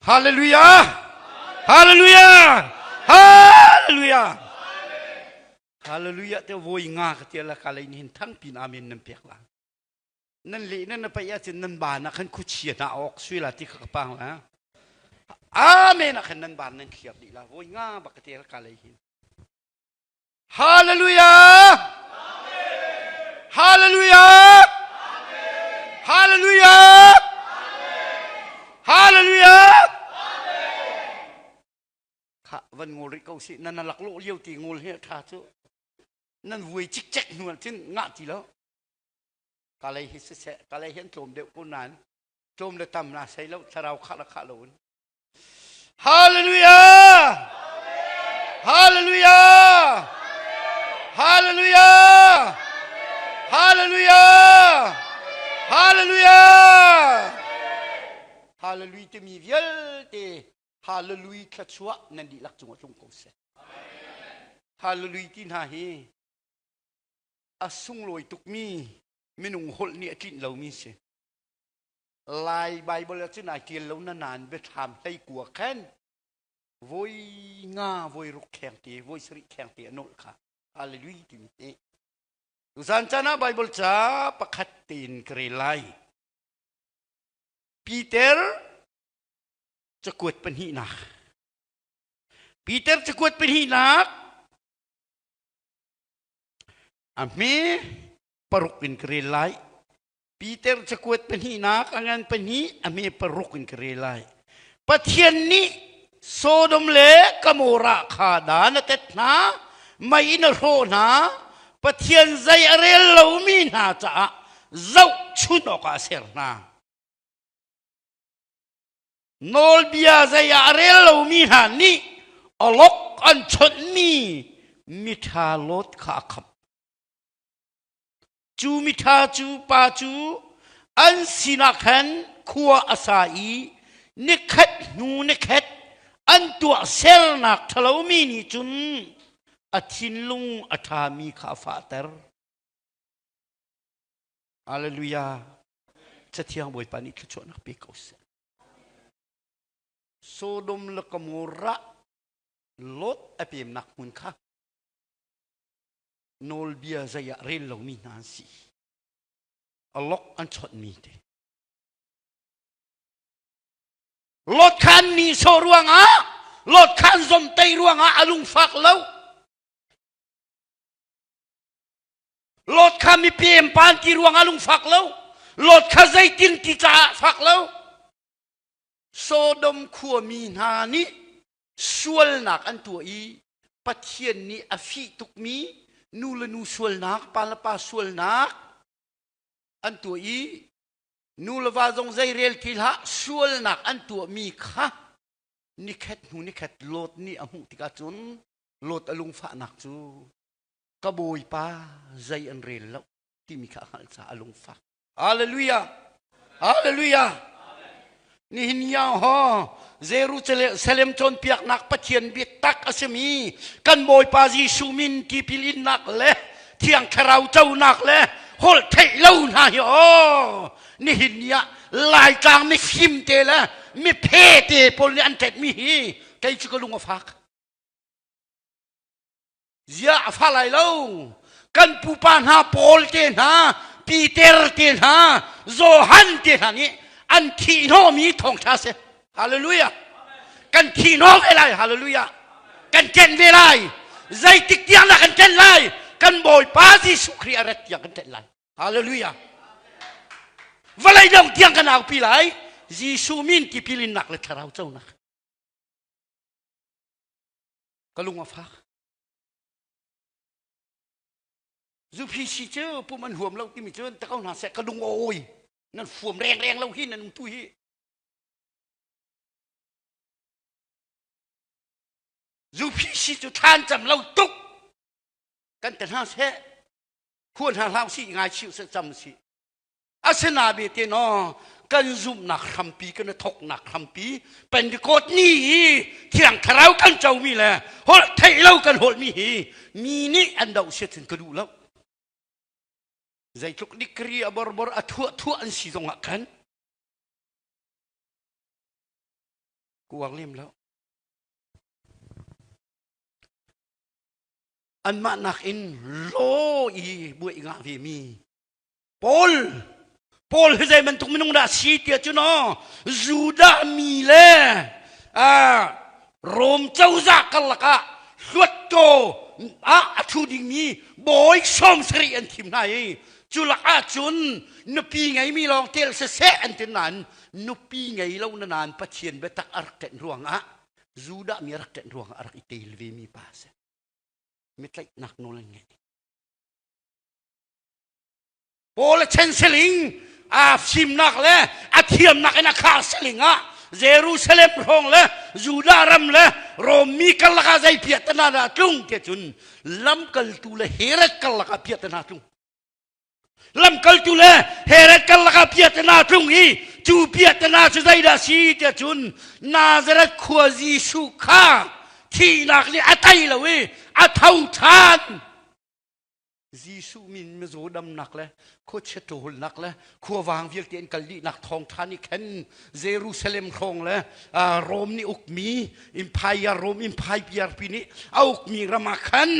Hallelujah! Hallelujah! Hallelujah! Hallelujah te voi nga ka tia la ka lei hin thang pin amen nan pek la. Nan le nan na pai ahcun nan ban ah khan khuachia hna awk sui la ti kha ka pang la. Amen ah khan nan ban nan thliar dih la. Voi nga bak ka tia ka lei hin. Hallelujah! Hallelujah! Hallelujah! Hallelujah! Kha van ngol rih ko si nan lak lo lio ti ngol he tha cu nan vui cikcek hnu ah cun ngah ti lo ka lei hi siseh ka lei hi an tlawm deuh ko nain tlawm le tam na sei lo thlarau khah la khah lo in Hallelujah! Hallelujah! Hallelujah! Hallelujah! Hallelujah! Hallelujah timi vialte Hallelujah thluachuah nan dihlak cungah tlung ko seh. Hallelujah ti hna hi a sunglawi tukmi minung holh nih a tlinh lomi si. Lai Bible ah cun ai ṭial lo na nain biathlam hlei kua khan voi nga voi ruk kheng te voi sarih kheng te a nolh kha hallelujah timi hi tuzan caan ah Bible ca pakhat tein ka rel lai Peter cakuat pahnihnak Peter cakuat pahnihnak a hme paruk in ka rel lai Peter cakuat pahnihnak a ngan pahnih a hme paruk in ka rel lai. Pathian nih Sodom le Gomorrah kha dan a tet hna, mei in a hrawh hna, Pathian zei a rel lomi hna caah zohchun awkah a ser hna. Nawlbia zei ah a rel lomi hna nih awlok an chonhmi miṭha Lot kha a khamh. Cu miṭha cu pa cu an sinah khan khua a sa i nikhat hnu nikhat an tuahsernak ṭhalomi nih cun a thinlung a ṭhami kha a fahter. Hallelujah. Cathiang Bawipa nih thluachuahnak pe ko seh. Sodom le Gomorrah Lot a pemnak hmun kha nawlbia zei ah rel lomi hna an si. A lok an chawnhmi te. Lot kha an nihsawh ruangah, Lot kha an zomhtei ruangah a lungfak lo. Lot kha mipem pan ti ruangah lungfak lo. Lot kha zeitin ti caah fak lo. Sodom khuami hna nih sualnak an tuah i Pathian nih a fih tukmi nu le nu sualnak, pa le pa sualnak an tuah i nu le va zong zei rel ti hlah sualnak an tuahmi kha nikhat hnu nikhat Lot nih a hmuh tikah cun Lot a lungfahnak cu ka bawipa zei an rel lo timi kha a hngalh caah a lungfak. Hallelujah. Hallelujah. Nihin ni ah ho Jerusalem cawnpiaknak Pathian biatak a simi kan Bawipa Jesuh min tipil innak le Thiang Thlarau conak le holh theih lo hna hi aw nihin ni ah Laitlang mifim te le miphe te pawl nih an tletmi hi kei cu ka lung a fak. Ziah a fa lai lo. Kan pupa hna Paul te hna, Peter te hna, Johan te hna nih an thih hnawhmi thawngṭha si. Hallelujah. Kan thih hnawh ve lai. Hallelujah. Kan ṭenh ve lai. Zeitik tiang dah kan ṭenh lai? Kan Bawipa Jesuh Khrih a rat tiang kan ṭenh lai. Hallelujah. Vawlei dong tiang kan aupi lai. Jesuh min tipil innak le thlarau conak. Ka lung a fak. Zuphi si cu pum an huam lo timi cu ta ko hna seh ka lung a awi. Nan fuam rengreng lo hi nan um tu hi. Zuphi si cu thlan cam lo tuk. Kan te hna seh. Khua hna hlau si ngai chiu seh cam si. Asina bete no kan zumhnak hrampi kan i thoknak hrampi Pentecost ni hi thiang thlarau kan comi le holh theih lo kan holhmi hi mi nih an doh siat cun ka duh lo. Zeitluk dikri a borbor a thuah thuah an si zongah khan. Ka uar lem lo. Anmah nakin law i buai ngah ve mi Paul Paul hi zei bantuk minung dah si tiah cun aw Judah mi le Rom cozah karlak ah hluattaw ah a ṭhu dingmi bawi 70 an thim hna i cu lakah cun nupi ngeimi lawng tel siseh an ti nain nupi ngei lo na nain Pathian biatak a rak ṭenh ruangah Judah mi a rak ṭenh ruangah a rak i tel vemi pa a si. Mitlaihnak nawl an ngei. Paul a chen siling a fimnak le a thiamnak in a khar siling ah Jerusalem hrawng le Judah ram le Rom mi karlak ah zei piahtana dah tlung ti cun lamkaltu le Herod karlak ah piahtana tlung. Lamkaltu le Herod karlak ah piahtana tlung i cu piahtana cu zeidah si tiah cun Nazareth khua Jesuh kha thihnak nih a tei lo i a tho ṭhan. Jesuh min mizaw damnak le khuachia ṭawlnak le khuavang vialte an kal dihnak thawngṭha nih khan Jerusalem hrawng le Rom nih ukmi Empire Rom Empire pi nih a ukmi ram ah khan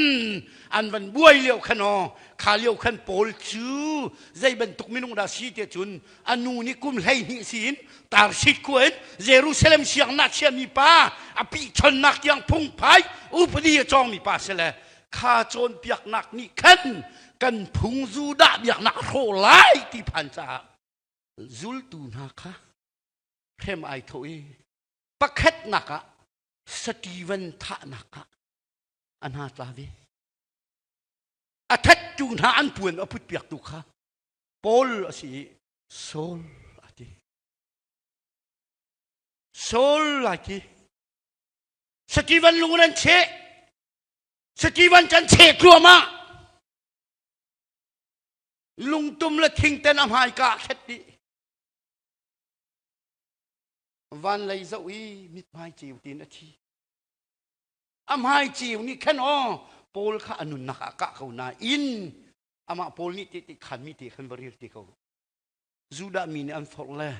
an van buai lio khan aw kha lio khan Paul cu zei bantuk minung dah si te cun a nu nih kum 12 si in Tarsis khua in Jerusalem sianginn ah chiami pa a pihchonnak tiang phungphai upadi a cawngmi pa si le kha cawnpiaknak nih khan kan phung Judah biaknak a hrawh lai ti phan caah zultu hna kha hrem ai thawh i pakhatnak ah Stephen thahnak ah a hna tla ve. A thattu hna an puan a putpiaktu kha Paul a si i Saul a ti. Saul ai ti. Stephen lung in an cheh. Stephen kan cheh tluahmah. Lungtum le thingten a hmaika a khet dih. Van lei zoh i mithmai ceu tiin a thi. A hmai ceu nih khan aw Paul kha a nunnak ah kah ko nain amah Paul nih tehte khanmi te khan va rel te ko. Judah mi nih an forh le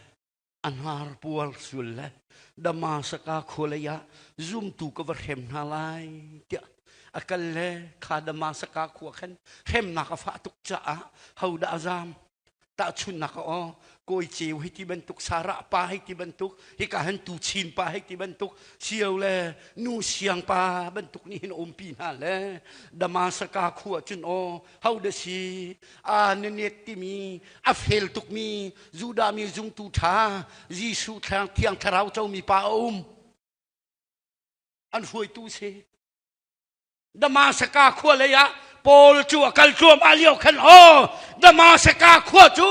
a hnar puar sual le Damasaka khua lei ah zumtu ka va hrem hna lai tiah a kal le kha Damasaka khua khan hremnak a fah tuk caah hodah a zam tahchunhnak ah aw kawi ceu hei ti bantuk sarah pa hei ti bantuk hika han tu chin pa hei ti bantuk sio le nu siang pa bantuk nih hin umpi hna le Damasaka khua cun aw ho dah si a na net timi a fel tukmi Judah mi zungtu ṭha Jesuh thiang thlarau comi pa a um an hruaitu si Damasaka khua lei ah Paul cu a kal tluahmah lio khan aw Damasaka khua cu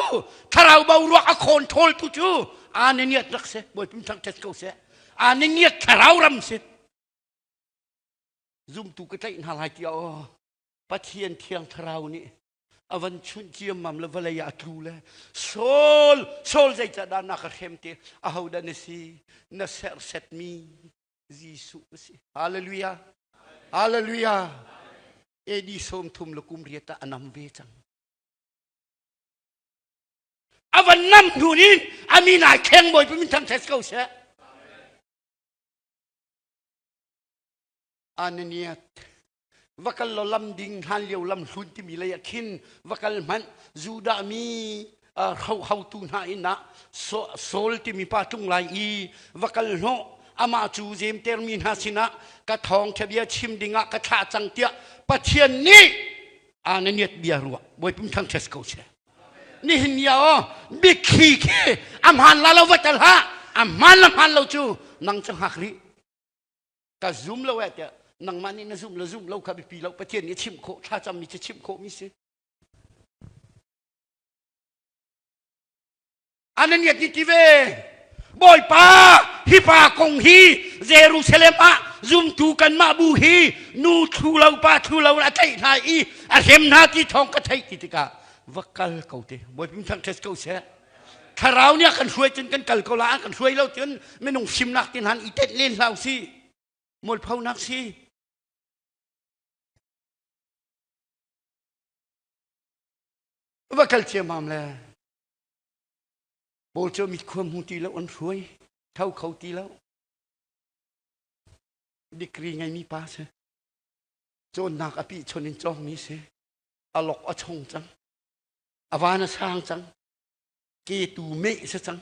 thlarau boruak a khawn ṭhawltu cu Ananias rak si Bawipa thangṭhat ko seh Ananias thlarau ram si zumtu ka tlaih hna lai tiah aw Pathian thiang thlarau nih a van chunh ciammam le vawlei ah a tlu le Saul Saul zeicahdah na ka hrem ti ahodah na si na serhsetmi Jesuh ka si Hallelujah Hallelujah AD 30 le kum riat ah a nam ve cang a van nam hnu in a min ai kheng bawi min thang ko seh Ananias va kal law lam ding hlan lio lam hlun timi lei ah khin va kal hmanh Judah mi hautu hna inn ah Saul timi pa tlung lai i va kal hnawh amah cu zemtermi hna sinah ka thawngṭha bia chim dingah ka thlah cang tiah Pathian nih Ananias bia ruah Bawipa thangṭhat ko seh nihin ni ah aw biakthli khi a hmaan la lo va tel hlah a hmaan la hmaan lo cu nang cu hngak rih ka zum lo eh tiah nangmah nih na zumh le zumh lo kha biapi lo Pathian nih chimh khawh thlacammi cu chimh khawhmi si Ananias nih ti ve Bawipa hi pa kong hi Jerusalem ah zumtu kanmah bu hi nu thlu lo pa thlu lo a tlaih hna i a hrem hna ti thawng ka theih ti tikah va kal ko te Bawipa thangṭhat ko seh Thlarau nih a kan hruai cun kan kal ko la, a kan hruai lo cun minung fimnak tin han i tenh len hlah usih. Mualphonak si. Va kal ciammam le Paul cu mit khua hmu ti lo an hruai, tho kho ti lo. Degree ngeimi pa si. Cawnnak a pih chon in cawngmi si. A lok a chong cang. A van a sang cang. Ke tu meh si cang.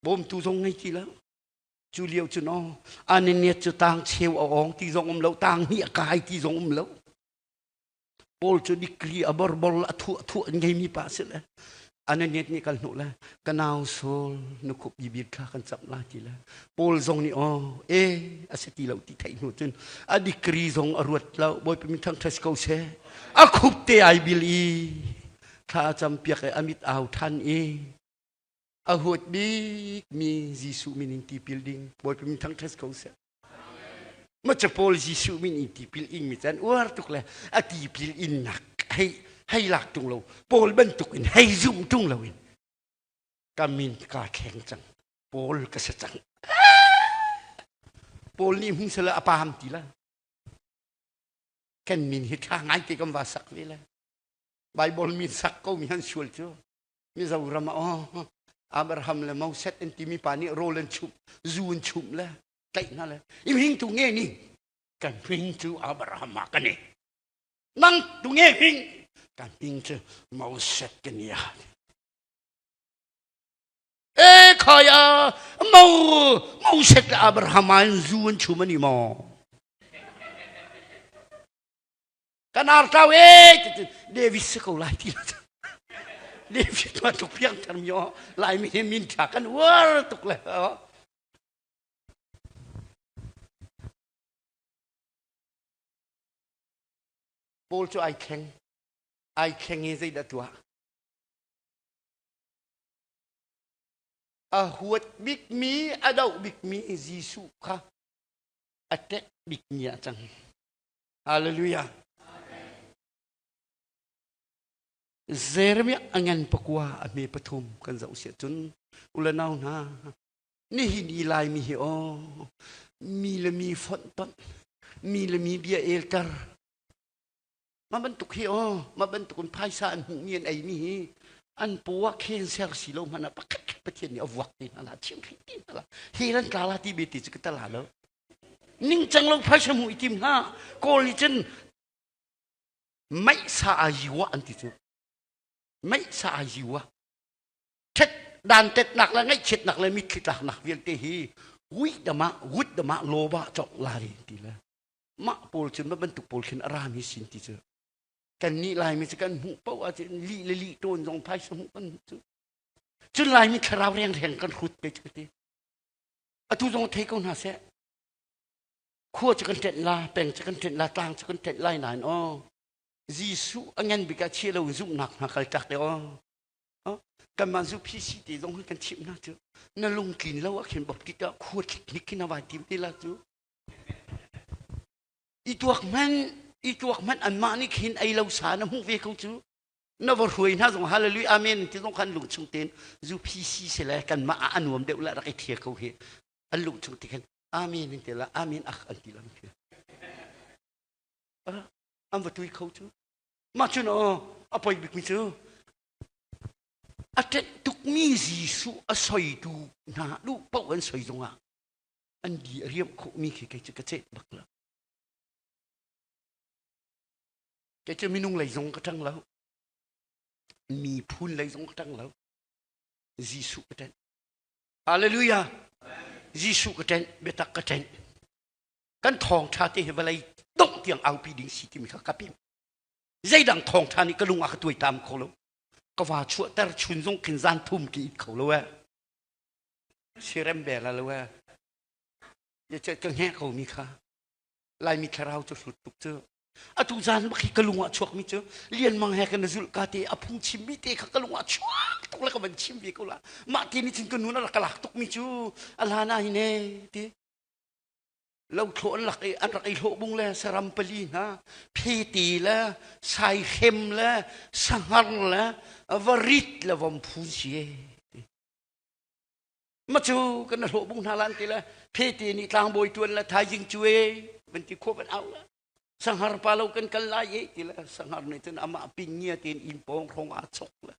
Bawmtu zong ngei ti lo. Cu lio cu no Ananias cu tang cheu a ong ti zong um lo, tang hnih a kai ti zong um lo. Paul cu degree a borbor a thuah thuah an ngeimi pa si le Ananias nih kal hnu le ka nau Saul na khup bibir kha kan camh la ti le Paul zong nih aw e a si ti lo ti theih hnu cun a degree zong a ruat lo Bawipa min thangṭhat ko seh a khup te ai bil i thla a cam piak i a mit au ṭhan i a huat bikmi Jesuh min in tipil ding Bawipa min thangṭhat ko seh Ma ca Paul Jesuh min in tipil ing mi can uar tuk le a tipil innak hei hei lak tung lo Paul bantuk in hei zum tung lo in ka min ka thleng cang Paul ka si cang Paul nih hung sala a pam ti la kan min hi tha ngai te kan va sak ve le Bible min sak ko mi han sual cu Mizoram ah oh Abraham le Moses an timi pa nih rawl an chumh zu an chumh le tlaih hna le i hming tu nge ni kan hming cu Abraham ah kan i nang tu nge hming kan hming cu Moses kan i e khaya mo Moses le Abraham an zu an chum ani maw kan ar tlau e David si ko lai ti David ma tuk piang thar mi lai mi min tha kan uar tuk le Paul cu ai thleng. Ai thleng i zeidah tuah? A huat bikmi, a doh bikmi Jesuh kha a tek bikmi ah cang. Hallelujah. Jeremiah a ngan pakua a hme pathum kan zoh siah cun ulanau hna Nihin i Laimi hi aw mi le mi fonhtonh, mi le mi bia elter. Mah bantuk hi aw, mah bantuk in phaisa an hmuhmi an eimi hi an paw ah cancer si lo hmanh ah pakhat khat Pathian nih a vuak te hna la, chimhhrinh te hna la, hi lan tla la ti be ti cu ka tala lo. Ningcang lo phaisa hmuh i tim hna. Kawl nih cun meihsa a yiwa an ti cu. Meihsa a yiwa. ṭhet dantetnak le ngaihchiatnak le mitthli tlaknak vialte hi wih dama wut dama loba chok lari ti le mah pawl cun bantuk pawl khin a rami sin ti cu kan nih laimi cu kan hmuh paoh ahcun lih le lih tawn zong phaisa hmuh kan hmuh cu cun laimi thlarau rengreng kan hrut pe cu ti atu zong thei ko hna seh khua cu kan ṭenh la peng cu kan ṭenh la tlang cu kan ṭenh lai nain aw Jesuh a ngan bik ah chia lo zumhnak hna kal tak te aw Kanmah zu PC te zong hi kan chimh hna cu na lungtlin lo ah khin bok tit ah khua thlik khin a vai tim te la cu i tuak hmanh i tuak hmanh anmah nih khin ei lo sa na hmuh ve ko cu na va hruai hna zong hallelujah amen ti zong khan lung chung ten zu PC se le kanmah ah a nuam deuh la rak i thia ko hi an lung chung ti khan amen an ti la amen ak an ti lam khi an va tui kho cu mah cun aw a poi bikmi cu A ṭenh tukmi Jesuh a soitu hna duh paoh an soi zongah an di a riamh khawhmi khi kei cu ka ceh bak lo. Kei cu minung lei zong ka ṭang lo. Miphun lei zong ka ṭang lo. Jesuh ka ṭenh. Hallelujah! Jesuh ka ṭenh, biatak ka ṭenh. Kan thawngṭha te hi vawlei dongh tiang aupi ding si timi kha ka pem. Zeidang thawngṭha nih ka lung a ka tuaitam kho lo. Ka va chuahter chun zong khin zan thum ki it kho lo eh. Sirem bel lo eh. Ya che ka nge ko mi kha. Laimi thlarau cu hlut tuk cu. Atu zan bak hi ka lung ah chuak mi cu Lian Mang he kan zulh ka te a phung chim mi te kha ka lung ah chuak tuk le ka van chim ve ko la. Mah ti ni cun ka nun a rak ka lak tuk mi cu a hlan ah hin eh ti. Lothlawh an lak i an rak i hlawh bung le saram pali hna phete le saihrem le sahngar le varit le vomphun si e ma cu kan hlawh bung hna lan ti le phete nih tlangbawi tuan le thaizing cu e van ti khua van au la sanghar pa lo kan kal lai e ti le sanghar nih cun amah pingia tein inn pawng hrawng aa chok le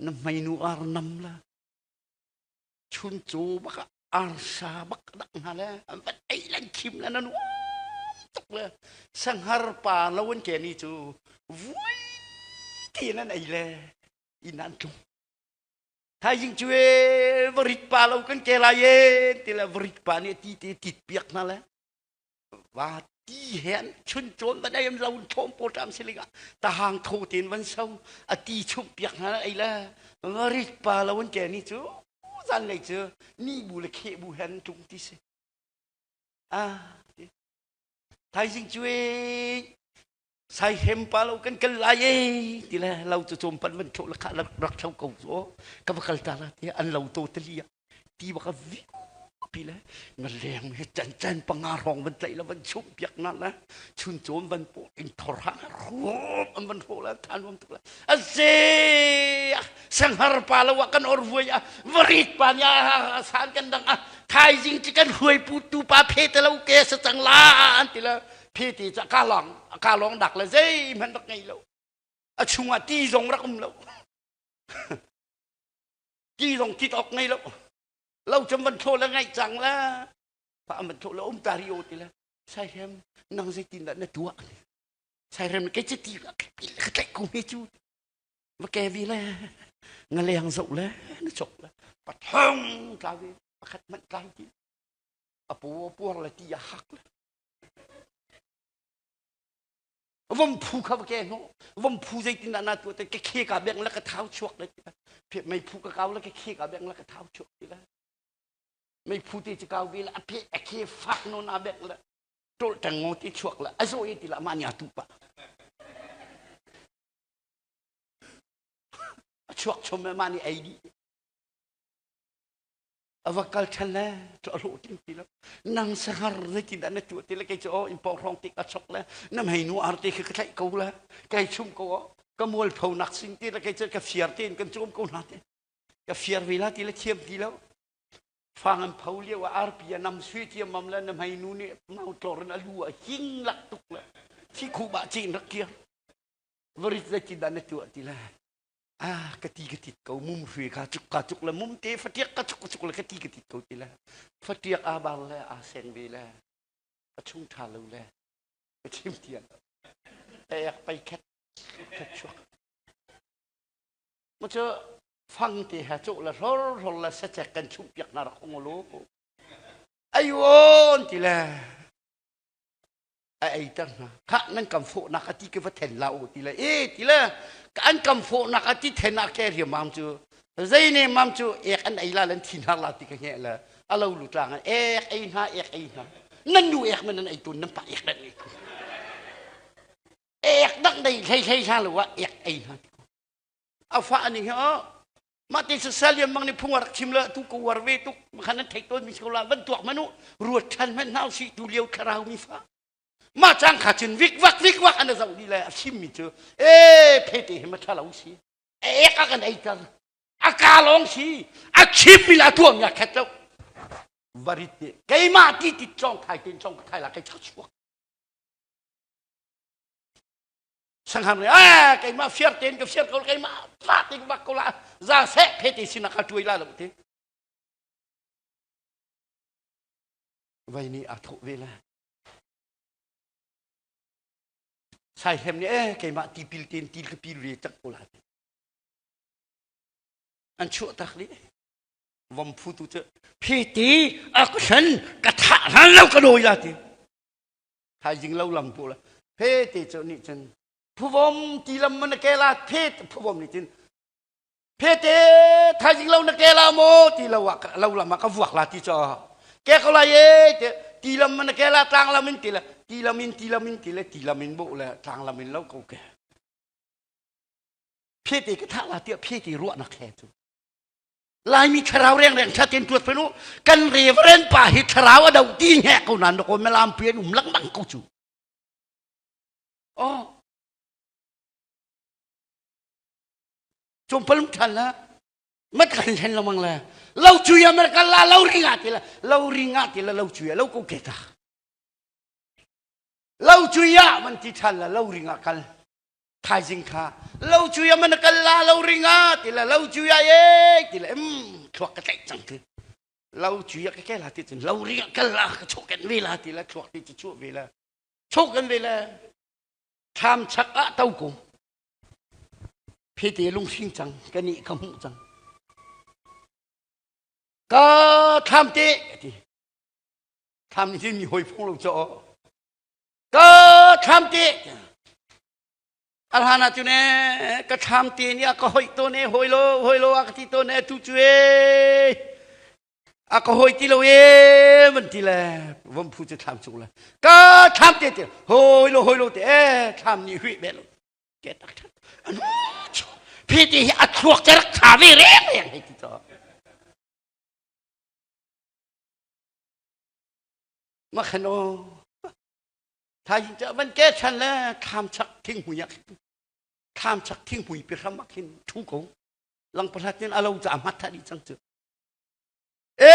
na hmeinu ar nam la chuncaw bak ah arsa bak dak hna le an van ei le. an khim le nan nuam tuk le sanghar pa lo an ke ni cu vui ti nan ei le inn an tlung. Thaizing cu e varit pa lo kan ke lai e ti le varit pa nih ti te tit piak hna le va ti he an chun cawn van ei am lo thawm paw ṭam siling ah tahang tho tein van so a ti chumh piak hna ei le varit pa lo an ke ni cu zanlei cu ni bu le kheh bu he an tlung ti si ah thaizing cu e saihem pa lo kan kal lai e ti le lo cu cawm pan van thlo la kha rak thlo ko cu ka va kal ta la ti an lo to tali ah ti baka viu pi le na leng he chan chan panga rong van tlaih la van chum piak na la chun chom van po in thor ha rup an van ho la than wam tuk la aze sanghar pa lo wa kan or vuai a varit pa nya san kan dang a thaizing chi kan huai pu tu pa phe te lo ke sa chang la an ti la phe ti cha ka long ka long dak le zei man rak ngei lo a chungah ti zong rak um lo ti zong tit awk ngei lo lo cam van tho la ngaih cang la pa van tho la um ta ri o ti la saihem nang zeitin dah na tuah sairem ke chi ti ka ka tlaih ko me chu va ke vi le nga leng zoh le na chok le pathong tla ve pakhat manh tlai ti apu puar le ti a hak le Vom phu kha va ke hno vom phu zeitin dah na tuah te ka khe ka beng la ka thau chuak le ti mei phu ka kau la ka khe ka beng la ka thau chuak ti la mei phu te chu kau ve la a phe a khe fak no na beng la tol tang ngo ti chuak la a zo e ti la ma nya tu pa a chuak chom ma ni ei di A va kal ṭhan le cu a hlawhtling ti lo. Nang sangar zeitindah na tuah ti le kei cu aw in pawng tik a chok le na meinu arte khi ka tlaih ko le kei chum ko aw ka mualpho nak sing ti le kei cu ka fiar tein kan cawm ko hna ti ka fiar ve la ti le thiam ti lo fang an pho lio ah arpi a nam sui ciammam le na meinu nih mau tlor in a lu a hing lak tuk le thi khu ba cin rak kir varit zeitindah na tuah ti le ah ka ti ka tit ko mum hrui ka cuk ka cuk le mum te fatiak ka cuk ka cuk le ka ti ka tit ko ti le fatiak a bar le a seng ve le a chung tha lo le ka chim tian ek pai khat khat chuak mu cu fang te ha cuk le hlor hlor le sacek kan chum piak na rak ong lo ayuon ti le a eiter hna khah nan kam fawhnak a ti ka va then la u ti le e ti le an kam fawhnak a ti then ah ke riamam cu zei ne mam cu ek an ei la lan thi hna la ti ka nge le a lo lu tlang ek ei hna ek ei hna nan nu ek man nan ei tun nan pa ek nan ei tun ek dak dei thlei thlei hla lo ah ek ei hna a fa ning hi o mah te saliam mang nih phung rak chim le tu ko war ve tuk khan nan theih tawn mi ko la van tuak manu ruat than hmanh hna si tu lio thlarau mi fa mah cang kha cun vik vak vik vak an zoh ni le a chim mi cu e phete hi ma tha lo si ek a kan ei ter a ka long si a chim mi la tuam ya khat lo varit te keimah ti ti chong thai tin chong thai la kai chuak Sangham nih ah keimah fiar tein ka fiar ko keimah fa tein ka bak ko la za seh phe te sin ka tuai la lo ti vai nih a thawh ve la Saihem nih eh keimah tipil tein til ka pil ve tak ko la ti an chuah tak li vom phu tu cu phe te a ka hlan ka thah hlan lo ka dawi la ti Thaizing lo lam tu la phe te cu nih cun phuvom ti lam man na ke la phe phuvom nih cun phe te thaizing lo na ke la maw ti lo ah lo lam ah ka vuak la ti cho ke ko lai e te ti lam man na ke la tlang lam in ti la ti lam in ti lam in ti le ti lam in bo le tlang lam in lo ko ke phe te ka thah la tiah phe te ruah nak he cu Laimi thlarau rengreng ṭha tein tuat phen u. Kan reverend pa hi thlarau a do ti hngek ko nan ko melam pi an um lengmang ko cu. Oh. Cumpalum ṭhan la. Mat kan hlen lengmang le. Lo cuya mer kan la lo ringa ti la lo ringa ti la lo cuya lo ko ke ta. Lo cuya man ti ṭhan la lo ringa kal. Thaizing kha lo cuya man kal la lo ringa ti la lo cuya ye ti la em thluak ka tlaih cang ti. Lo cui ah ka ke la ti cun lo ring ah kal la ka chawh ken ve la ti la thluak ti cu chuah ve la chawh ken ve la thlam chak ah to ko phete lunghring cang ka nih ka hmuh cang ka thlam te ti thlam nih mi hoi phung lo cho ka thlam te a hlan ah cun ee ka thlam te nih a ka hoih tawn e hoi lo hoi lo a ka ti tawn e tu cu e a ka hoi ti lo e van ti le vom phu cu thlam cung le ka thlam te ti hoi lo hoi lo te e thlam nih huih be lo ke tak that anu phi ti hi a thluak te rak tha ve reng reng hei ti to ma khan o Thaizing cu van ke chan le thlam chak thinghmui ah khin thlam chak thinghmui pi hram ah khin thu ko lang pahlat in alo ca hmat tha dih cang cu e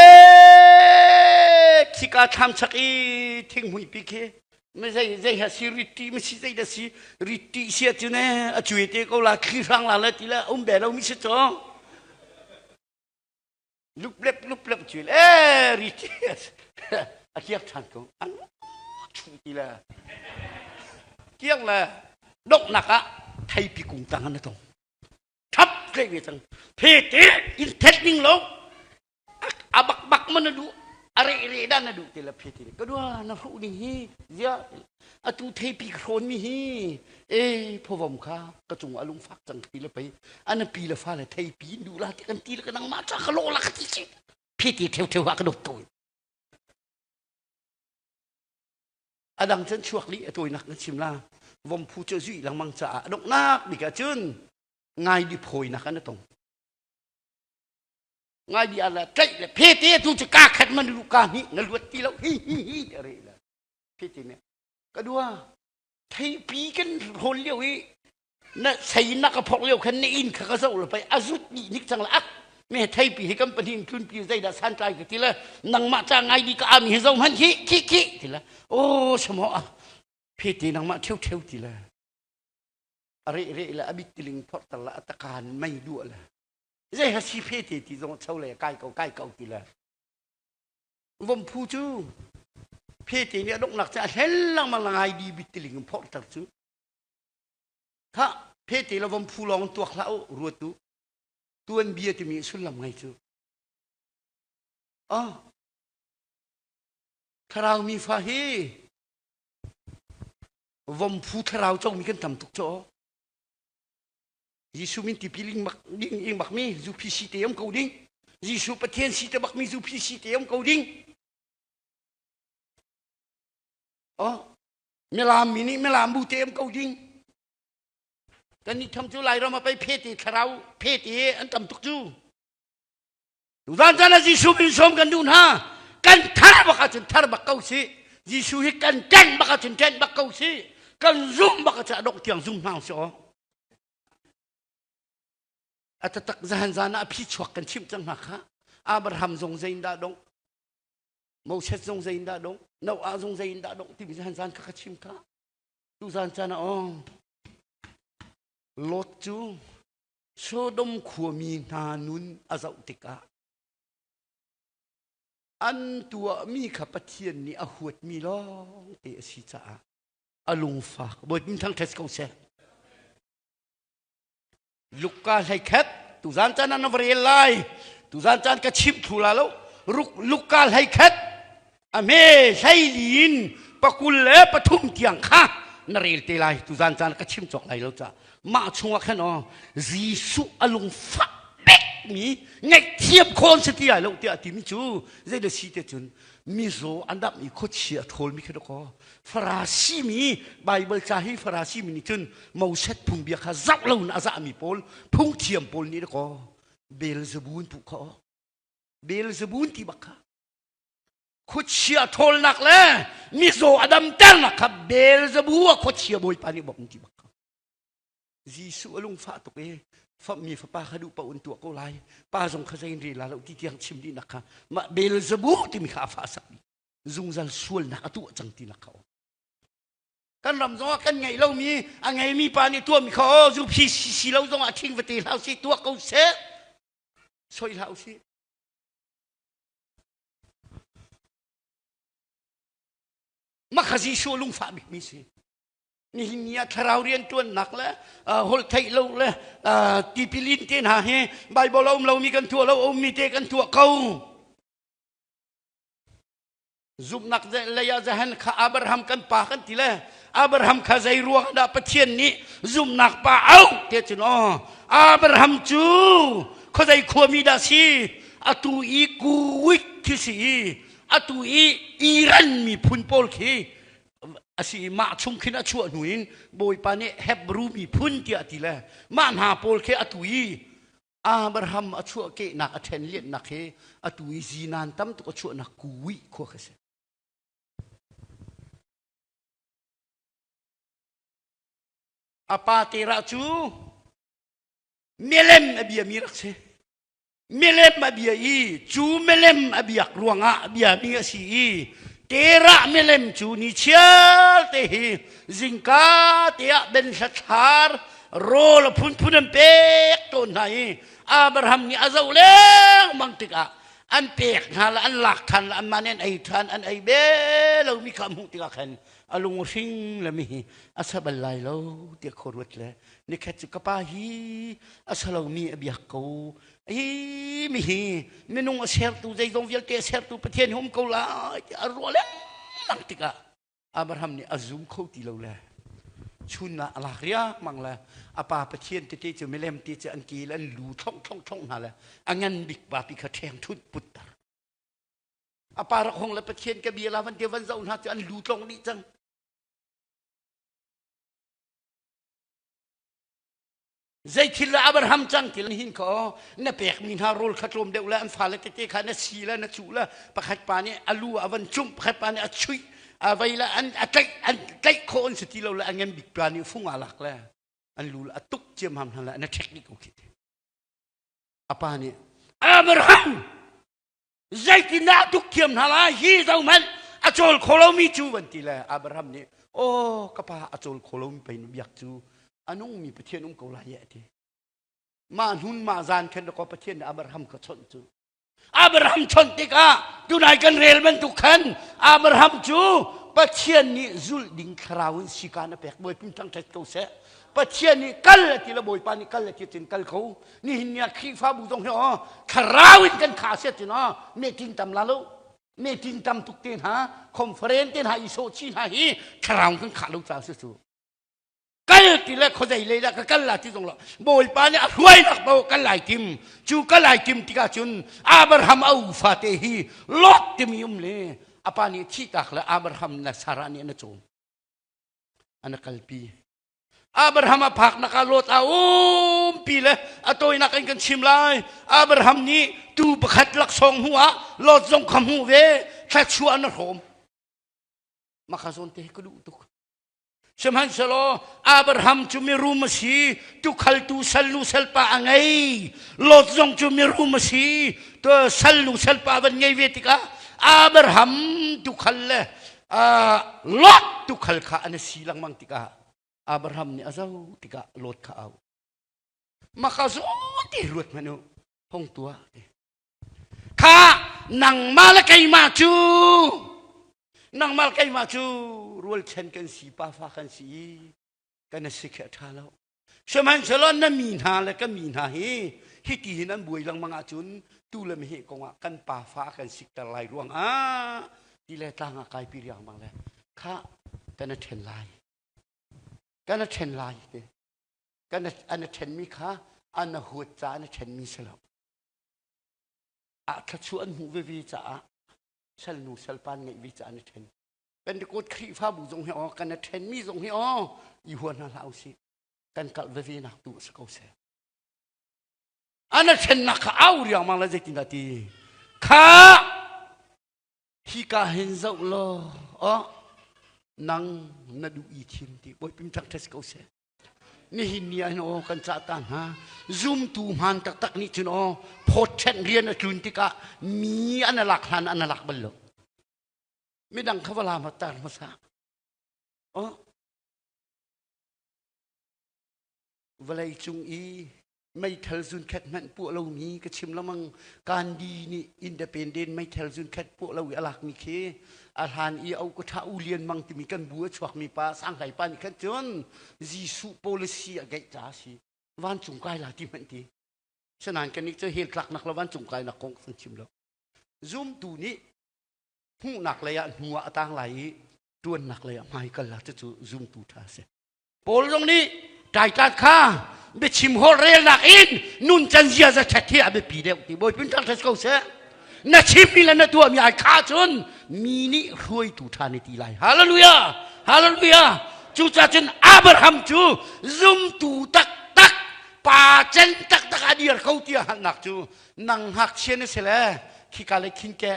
khika thlam chak i thinghmui pi khi mi zei zei ha si riti mi si zei da si riti sia cu ne a cui te ko la thli hrang la le ti le um be lo mi si cho Luplep luplep cu le riti a kiak ṭhan ko. An chu ti le kiak le donghnak ah theipi kung tang an tong. Thap tlei ve cang. Phete in thet ning lo a bak bak man na duh a re re dah na duh ti le phete ka dua na hruh ning hi zia atu theipi ka hrawn mi hi e phovom kha ka cung a lungfak cang ti le pei ana pi le fa le theipi in duh la ti kan ti le ka nangmah ca ka lawh la ka ti si phiti theu theu ha ka dop to adang cun chuak li a tawinak na chim la vom phu cu zui lengmang caah a donghnak bik ah cun ngai di phawinak an tong ngai di ala tlaih le phete tu cu ka khat man lu ka hnih na luat ti lo hi hi hi te re la phete ne ka dua theipi kan rawl lio i na sei na ka phok lio khan na inn kha ka zoh lo pei a zut dih nik cang la ak me theipi hi kan pahnih tlunpi zeidah santlai ka ti le nangmah ca ngai di ka ami hi zo hman khi khi khi ti le o samo a phete nangmah theu theu ti le a re re le a bit tiling phorh tar la a takan mei duah le zei ha si phete ti zong cho le kai ko kai ko ti le Vom phu cu phete nih a donghnak cu a hlel lengmang ngai di bittiling in phorhter cu. Khah phete le vom phu lawng tuak hlah u ruat u. Tuanbia timi sullam ngei cu. Oh, thlarau mi fa hi vom phu thlarau comi kan tam tuk cu. Jesuh min tipil ing bak ding ing bak mi zu phi si te um ko ding. Jesuh Pathian si te bak mi zu phi si te um ko ding. Oh, milam mi nih milam bu te um ko ding. Kan nih tham cu Lairam a pei phete thlarau phete an tam tuk cu. Tuzan caan ah Jesuh min sawm kan duh hna. Kan thar bak ahcun thar bak ko si. Jesuh hi kan ṭanh bak ahcun ṭanh bak ko si. Kan zumh bak ahcun a dongh tiang zum hna usih aw. A taktak zahan zan ah a phi chuak kan chimh cang hna kha. Abraham zong zei in dah dongh? Moses zong zei in dah dongh? Noah zong zei in dah dongh timi zahan zan kha ka chim kha. Tuzan caan ah aw Lot cu Sodom khuami hna nun a zoh tikah an tuahmi kha Pathian nih a huatmi lawngte a si caah a lungfak. Bawipa thangṭhat ko seh. Luka 11 tuzan caan ah na va rel lai. Tuzan caan ka chimh thlu la lo. Luka 11 a hme hleili in 23 tiang kha na rel te lai tuzan caan ka chim cawk lai lo ca mah chungah khan aw Jesuh a lungfah mi ngaihthiam khawn si ti lai lo tiah timi cu zei da si te cun mizaw an dam i khuachia a ṭhawl mi kha kaw Farasi mi Bible ca hi Farasi mi nih cun Moses phungbia kha zoh lo in a zah mi pawl phungthiam pawl nih kaw Beelzebul puh kha Beelzebul ti bak kha khuachia ṭhawlnak le mizaw a damternak kha Beelzebul a khuachia bawipa nih bawk ti bak kha Jesuh a lungfah tuk i fammi fapa kha duh paoh in tuah ko lai pa zong kha zein rel la lo ti tiang chim dihnak kha mah Beelzebul timi kha a fah sak dih zungzal sualnak a tuah cang tinak kha kan ram zong ah kan ngeih lomi a ngeimi pa nih tuahmi kha aw zu phi si lo zong ah ṭhing vate hlah usih tuah ko seh soi hlah usih. Mah kha Jesuh lungfah bikmi si. Nihin ni ah thlarau rianṭuannak le holh theih lo le tipilin te hna hi Baibal a um lomi kan tuah lo, a ummi te kan tuah ko. Zumhnak lei ah zahan kha Abraham kan pa kan ti le Abraham kha zei ruang dah Pathian nih zumhnak pa au te cun aw Abraham cu khuazei khuami dah si atu i Kuwait khi si i atu i Iran miphun pawl khi a si i mah chung khin a chuah hnu in Bawipa nih Hebrew miphun tiah a ti le mah hna pawl khi atu i Abraham a chuahkehnak a ṭhen lianhnak hi atu i zinan tam tuk a chuahnak Kuwait khua khi a si. A pa Terah cu milem a biami rak si. Milem a bia i cu milem a biak ruangah a biami a si i Terah milem cu ni chiar te hi zingka te ah ben hlathlar rawl a phunphun an pek tawn hna i Abraham nih a zoh lengmang tikah an pek hna le an lak than le anmah nih an ei than an ei be lomi kha a hmuh tikah khan a lung hring le mi hi a sa bal lai lo tiah khua ruat le nikhat cu ka pa hi a sa lomi a biak ko hi mi hi minung a sertu zeizong vialte a sertu Pathian hi um ko lai tiah a ruah lengmang tikah Abraham nih a zum kho ti lo le chun ah a lak riangmang le a pa Pathian tete cu milem te cu an ke le an lu thlong thlong thlong hna le a ngan bik pa pi kha ṭheng ṭhut putter a pa rak hong le Pathian ka bia la van te van zoh hna cu an lu tlong dih cang Zeithil le Abraham cang ti hin kho na pekmi hna rawl kha tlawm deuh le an fale tete kha na si le na cuh le pakhat pa nih a lu a van cumh pakhat pa nih a chuih a vei le an a tlaih an tlaih khawh an si ti lo le a ngan bik pa nih fung aa lak le an lu le a tuk ciammam hna le na ṭhek dih ko khi a pa nih Abraham zeitindah tuk thiam hna lai hi zohhmanh a cawl kho lomi cu van ti le Abraham nih aw ka pa a cawl kho lomi pei na biak cu a nungmi Pathian um ko lai a ti mah hnun mah zan khan ko Pathian nih Abraham kha chawnh cu Abraham chawnh tikah tunai kan rel bantuk khan Abraham cu Pathian nih zulh ding thlarau in sikan a pek Bawipa thangṭhat ko seh Pathian nih kal a ti le Bawipa nih kal a ti cun kal ko nihin ni ah Khrihfabu zong hi aw thlarau in kan kha sia cun aw meeting tam la lo meeting tam tuk te hna conference te hna i sawh chi hna hi thlarau kan khah lo ca si cu kal ti le khuazei lei dah ka kal la ti zong lo Bawipa nih a hruainak paoh kal lai tim cu kal lai tim tikah cun Abraham a ufa te hi Lot timi um le a pa nih thihtak le Abraham na Sarah nih an cawm an kalpi Abraham a phaknak ah Lot a umpi le a tawinak in kan chim lai. Abraham nih tuu pakhat laksawng hmu ah Lot zong kha hmuh ve thluachuah na hrawm. Maka zawn te ka duh tuk. Sihmanhsehlaw Abraham cu mirum a si, tukhaltu salnu salpa a ngei. Lot zong cu mirum a si, salnu salpa van ngei ve tikah Abraham tukhal le Lot tukhal kha an si lengmang tikah Abraham nih a zoh tikah Lot kha au. Maka zawn ti ruat hmanh u, hong tuah ti. Kha nangmah le keimah cu nangmah le keimah cu rualchan kan si pafa kan si i kan si khi a ṭha lo. Sihmanhsehlaw na mi hna le ka mi hna hi hiti hin an buai lengmang ahcun tu le meheh kongah kan pafa a kan sikter lai ruangah ti le tlang ah kaipi riangmang le kha kan a ṭhen lai. Kan a ṭhen lai te. Kan an a ṭhenmi kha an a huat caah an a ṭhenmi si lo. Ah thluachuah an hmuh veve caah salnu salpa an ngeih ve caah an a ṭhen. Pentecost Khrihfabu zong hi aw kan a ṭhenmi zong hi aw i hua hna hlah usih kan kalh veve nak tu a si ko seh an a ṭhennak kha au riangmang le zeitindah ti kha hika hin zoh law aw nang na duh i thim ti Bawipa thangṭhat si ko seh nihin ni ah hin aw kan cah ta hna zumtu hmaan taktak nih cun aw phawt ṭhenh rian a tlun tikah mi an a lak hlan an a lak bal lo midang kha va la ma tar hmasa oh vawlei cung i Meithal zunkhat hmanh puah lomi ka chim lengmang. Gandhi nih independent meithal zunkhat puah lo i a lakmi khi a hlan i au ka ṭha u lian mang timi kan bu a chuakmi pa sanghlai pa nih khan cun Jesuh policy a geih ca a si. Vancung kai la ti hmanh ti. Sinain kan nih cu hell tlaknak le vancung kainak kong kan chim lo. Zumtu nih hmuhnak lei ah hnu ah a tang lai i ṭuannak lei ah hmai kal la cucu zumtu ṭha a si. Paul zong nih taitlat kha biachim holhrelnak in nuncan ziaza ṭhat hi a biapi deuh ti Bawipa thangṭhat ko seh. Na chimmi le na tuahmi ai kha cun mi nih hruaitu ṭha ni ti lai. Hallelujah! Hallelujah! Cucaah cun Abraham cu zumtu taktak pa cen taktak a dir ko tiah hngalhnak cu nang ngakchia na si le khika le khin ke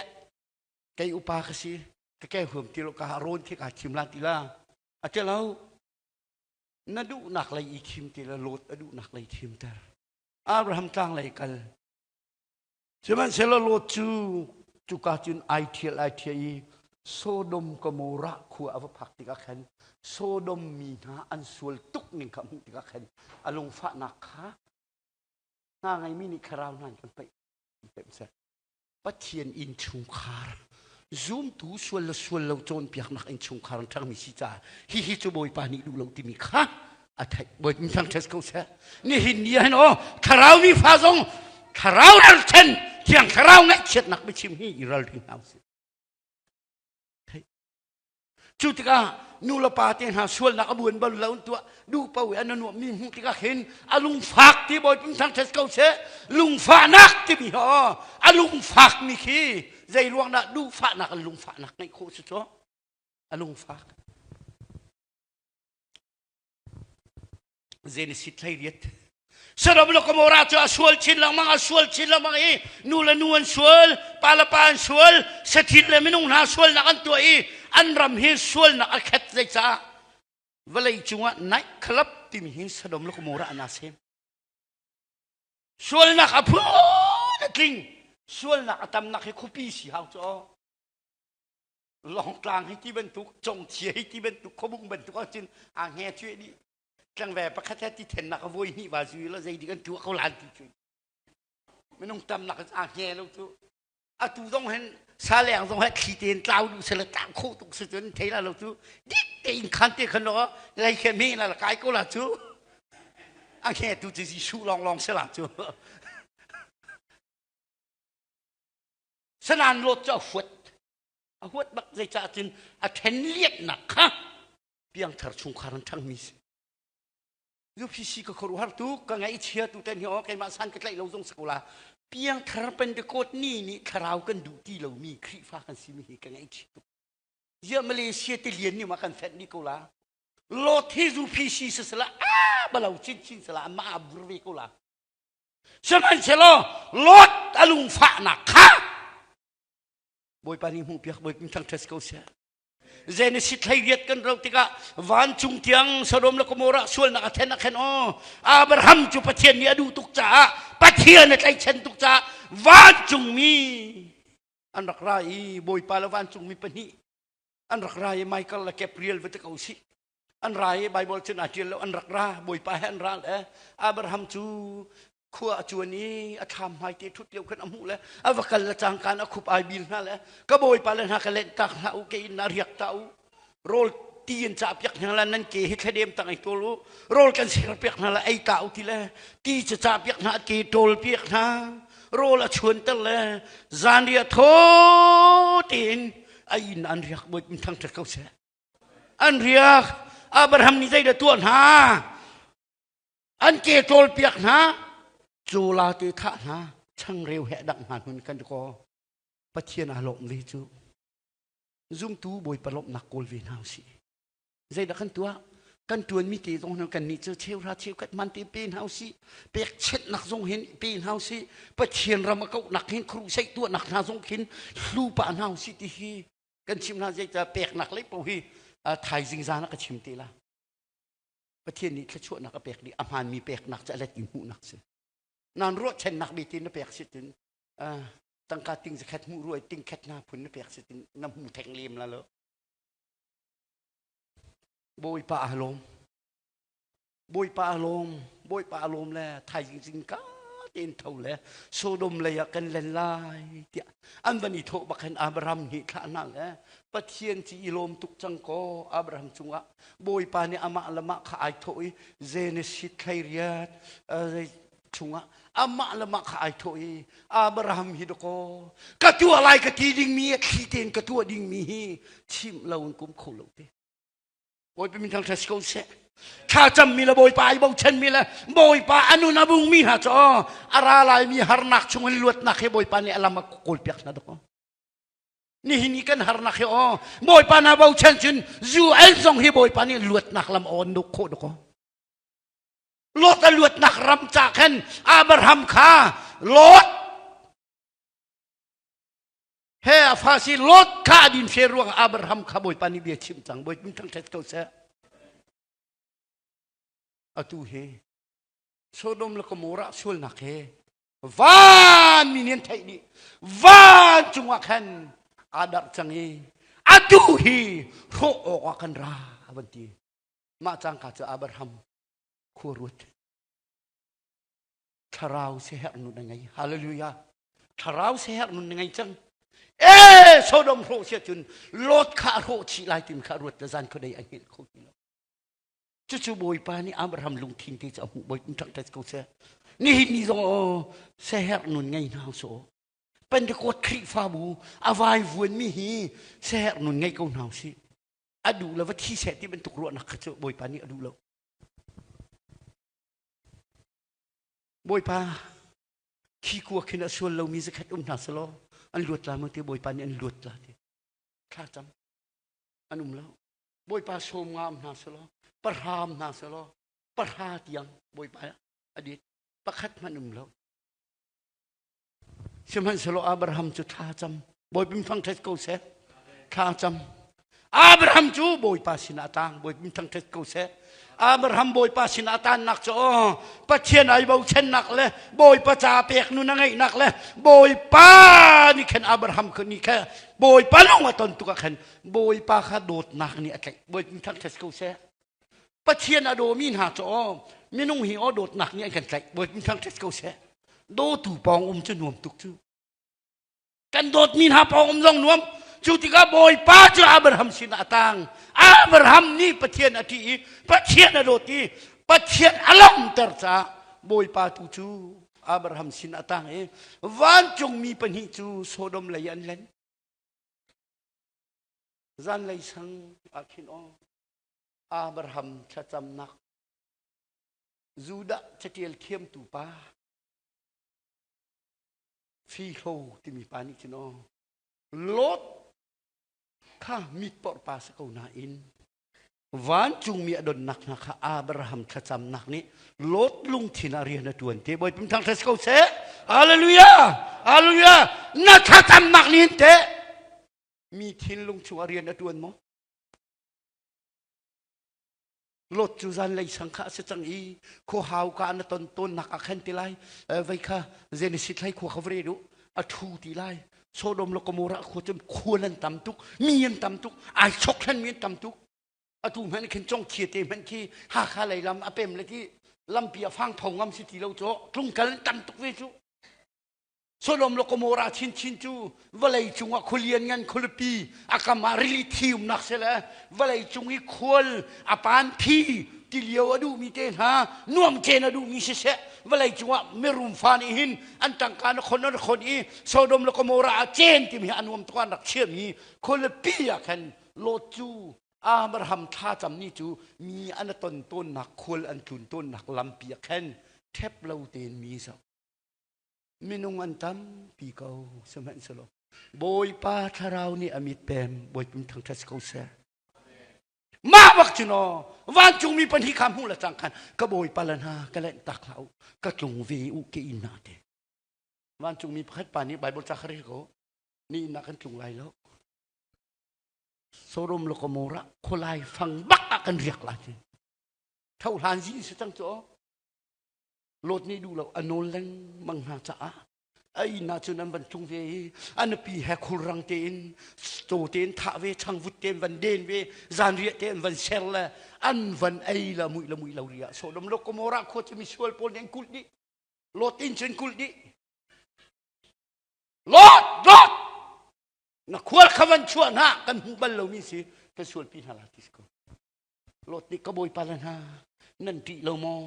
kei upa ka si ka ke huam ti lo ka rawn khi ka thim la ti la a ti lo na duhnak lei i thim ti la lot a duhnak lei thim ter Abraham tlang lei kal sihmanhsehlaw Lot cu cuka cun ai thial ai thial i Sodom Gomorrah khua a va phak tikah khan Sodom mi hna an sual tuk ning kha hmuh tikah khan a lungfahnak kha hna ngeimi nih thlarau hna in kan paih seh Pathian innchungkhar zumtu sual le sual lo cawnpiaknak innchungkhar an ṭhangmi si caah hihi cu Bawipa nih duh lo timi kha a theih. Bawipa thangṭhat ko seh. Nihin ni ah hin aw thlarau mi fa zong thlarau ralṭhen thiang thlarau ngaihchiatnak biachim hi i ralring hna usih. Cu tikah nu le pa te hna sualnak a buan bal lo tuah duh paoh i an nuam mi hmuh tikah khin a lungfak ti bawi pum thangṭhat ko seh lungfahnak timi ho a lungfak mi khi zei ruang dah duhfahnak an lungfahnak ngeih khawh si cu a lungfak Genesis 18 Sodom le Gomorrah cu a sual chin lengmang a sual chin lengmang i nu le nu an sual pa le pa an sual sathil le minung hna sualnak an tuah i an ram hi sualnak a khat zeicah vawlei cungah night club timi hi Sodom le Gomorrah an sem sualnak a phun a tling sualnak a tamnak hi khuapi si hau cu Lawngtlang hi ti bantuk Congthia hi ti bantuk Khuabung bantuk ahcun aa hnge cueh dih tlangve pakhat he ti thennak a voi hnih va zui la zei dik an tuah ko lan ti cu minung tamnak aa hnge lo cu atu zong hin saleng zong he thli tein tlau duh sela tlau kho tuk si cun thei la lo cu dik tein khan te khan lo lei khe me la kai ko la cu a hnge tu cu Jesuh lawng lawng sela cu sanan lot cu a huat a huat bak zeicah cun a ṭhen lianhnak kha piangthar chungkhar an ṭhangmi si UPC ka khuaruahhar tu ka ngaihchia tu ten hi aw keimah san ka tlaih lo zong si ko la piangthar Pentecost ni nih thlarau kan duh ti lomi Khrihfa kan simi hi ka ngaihchia tuk ziah Malaysia tilian nih ma kan fenh dih ko la Lot hi UPC si sala a balo chin chin sala ma bur ve ko la sihmanhsehlaw Lot a lungfahnak kha Bawipa nih hmuhpiak Bawipa thangṭhat ko seh Genesis 18 kan rauh tikah vancung tiang Sodom le Gomorrah sualnak a then a khen aw Abraham cu Pathian nih a duh tuk caah Pathian a tlaihchan tuk caah vancungmi an rak ra i Bawipa le vancungmi pahnih an rak ra i Michael le Gabriel va ti ko sih an ra i Bible cun aa ṭial lo an rak ra Bawipa he an ra le Abraham cu khua a cuan i a thlam hmai te ṭhut lio khan a hmuh le a va kal le cangkaan a khup ai bil hna le ka bawipa le hna ka lenh tak hlah u ke in na riak ta u rawl ti in cah piak hna la nan ke hi thladem tang ei tawl u rawl kan ser piak hna la ei ta u ti le ti cu cah piak hna ke tawl piak hna rawl a chuan ter le zan ria thaw tein a inn an riak bawi thangṭhat ko seh An riak. Abraham nih zeidah tuah hna? An ke ṭawlpiak hna. Cawla te thah hna. Changreu he dangh hna hnun kan kaw. Pathian aa lawmh ve cu. Zumtu Bawipa lawmhnak kawl ve hna usih. Zeidah kan tuah? Kan ṭuanmi te zong hin kan nih cu cheuhra cheukhat man te pe hna usih. Pekchenhnak zong hin pe hna usih. Pathian ram a kauhnak hin khuruhseih tuahnak hna zong khin hlu pah hna usih ti hi kan chim hna zeicah peknak lei paoh hi thaizing zan ah ka chim te la Pathian nih thluachuahnak a pek dih a hmaanmi peknak cu a let in hmuhnak si nan ruahchannak bi tin na pek si tin tangka ting zakhat hmuh ruai ting khat na phun na pek si tin na hmu theng lem la lo Bawipa a lawm Bawipa a lawm. Bawipa a lawm le thaizing zingka tein tho le Sodom lei ah kan len lai tiah an van i thawh bak khan Abraham nih thlah hna le Pathian ci i lawm tuk cang kaw Abraham cungah Bawipa nih amah le mah kha ai thawh i Genesis thlairiat chungah amah le mah kha ai thawh i Abraham hi dakaw ka tuah lai ka ti dingmi a thli tein ka tuah dingmi hi chim lo in kum kho lo te. Bawipa min thangṭhat si ko seh. Thlacammi le Bawipa ai bochanmi le Bawipa a nun a bungmi hna cu a ra laimi harnak chungin luatnak he Bawipa nih a lam a kawlpiak hna dawk. Nihin i kan harnak hi aw Bawipa na bochan cun UN zong hi Bawipa nih luatnak lam a on duk khawh dawk. Lot a luatnak ram ca khan Abraham kha Lot he a fa si Lot kha a din fe ruang Abraham kha Bawipa nih bia chim cang Bawipa thangṭhat ko seh atu hi Sodom le Gomorrah sualnak he van mi nih an theih dih van cungah khan aa darh cang i atu hi hrawh awkah kan ra a van ti mah cangka cu Abraham khua ruat Thlarau siaherh nun a ngei. Hallelujah. Thlarau siaherh nun na ngei cang. Ee Sodom hrawh sia cun Lot kha a hrawh chih lai timi kha ruat le zan khuadei a hngilh kho ti lo. Cucu Bawipa nih Abraham lungthin te cu a hmuh Bawipa ṭhangṭhat ko seh. Nihin ni zong aw siaherh nun ngei hna usih. Pentecost Khrihfabu a vaivuanmi hi siaherh nun ngei ko hna usih. A duh lo va thi seh ti bantuk ruahnak kha cu Bawipa nih a duh lo. Bawipa, khi kua khin a sual lomi zakhat um hna selaw an luat la maw ti Bawipa nih an luat la ti. Thla cam. An um lo. Bawipa sawm nga um hna selaw pahra um hna selaw pahra tiang Bawipa a dit. Pakhat hmanh um lo. Sihmanhsehlaw Abraham cu thla cam. Bawipa thangṭhat ko seh. Thla cam. Abraham cu Bawipa sinah a tang. Bawipa thangṭhat ko seh. Abraham Bawipa sinah a tannak cu aw Pathian ai bochannak le Bawipa ca pek nun a ngeihnak le Bawipa nih khan Abraham kha nih kha Bawipa lung a ton tuk ah khan Bawipa kha dawtnak nih a tlaih. Bawipa thangṭhat ko seh. Pathian a dawmi hna cu aw minung hi aw dawtnak nih an kan tlaih Bawipa thangṭhat ko seh dawtu pawng um cu nuam tuk cu kan dawtmi hna pawng um zong nuam cu tikah Bawipa cu Abraham sinah a tang Abraham nih Pathian a ṭih i Pathian a dawt i Pathian a lawmter caah Bawipa tu cu Abraham sin a tang i vancungmi pahnih cu Sodom lei an len zanlei sang ah khin aw Abraham thlacamnak Judah catial thiamtu pa Fihlo timi pa nih cun aw Lot kha mitporh pa si ko nain vancungmi a donnak hna kha Abraham thlacamnak nih Lot lungthin ah rian a ṭuan te Bawipa thangṭhat si ko seh Hallelujah Hallelujah na thlacamnak nih hin teh mi thinlung chungah rian a ṭuan maw Lot cu zanlei sang kha a si cang i khuahau ka na ton tawnnak ah khan ti lai vei kha Genesis thlai khua kha vre du a thu ti lai Sodom le Gomorrah khua cun khual an tam tuk mi an tam tuk ai chok hlan mi an tam tuk atu hmanh khin cong thia te hmanh khi Hakha lei lam a pem le ti lampi a fang pho ngam si ti lo cu tlungkal an tam tuk ve cu Sodom le Gomorrah chinchin cu vawlei cungah khualian ngan khualipi a kam ah rili thi umnak si le vawlei cung i khual a pan phi tilio a duhmi te hna nuamcen a duhmi siseh vawlei cungah mirum fa nih hin an tangka na khon an khon i Sodom le Gomorrah ah cen timi hi a nuam tuk an rak chiami khualipi ah khan Lot cu Abraham thlacam ni cu mi an ton tawnnak khual an tlun tawnnak lampi ah khan ṭhep lo tein mi zoh Minung an tampi ko sihmanhsehlaw Bawipa thlarau nih a mit pem Bawipa thangṭhat si ko seh. Mah bak cu naw vancungmi pahnih kha hmuh le cang khan ka Bawipa le hna ka lenh tak hlah u ka tlung ve u ke inn hna te. Vancungmi pakhat pa nih Bible ca kha rel ko ni inn ah kan tlung lai lo. Sodom le Gomorrah khualai fang bak ah kan riak lai ti. Tho hlan zi si cang cu Lot nih duh lo a nawl lengmang hna caah. A inn ah cun an van tlung ve i a nupi he khulrang tein caw tein thah ve, changvut tein van den ve, zanriah tein van ser le an van ei la muih la muih lo ri ah Sodom le Gomorrah khua cu misual pawl nih an kulh dih. Lot inn cu an kulh dih. Lot, Lot! Na khual kha van chuah hna kan hmuh bal lomi si kan sualpi hna la ti si ko. Lot nih ka bawipa le hna nan ṭih lo maw?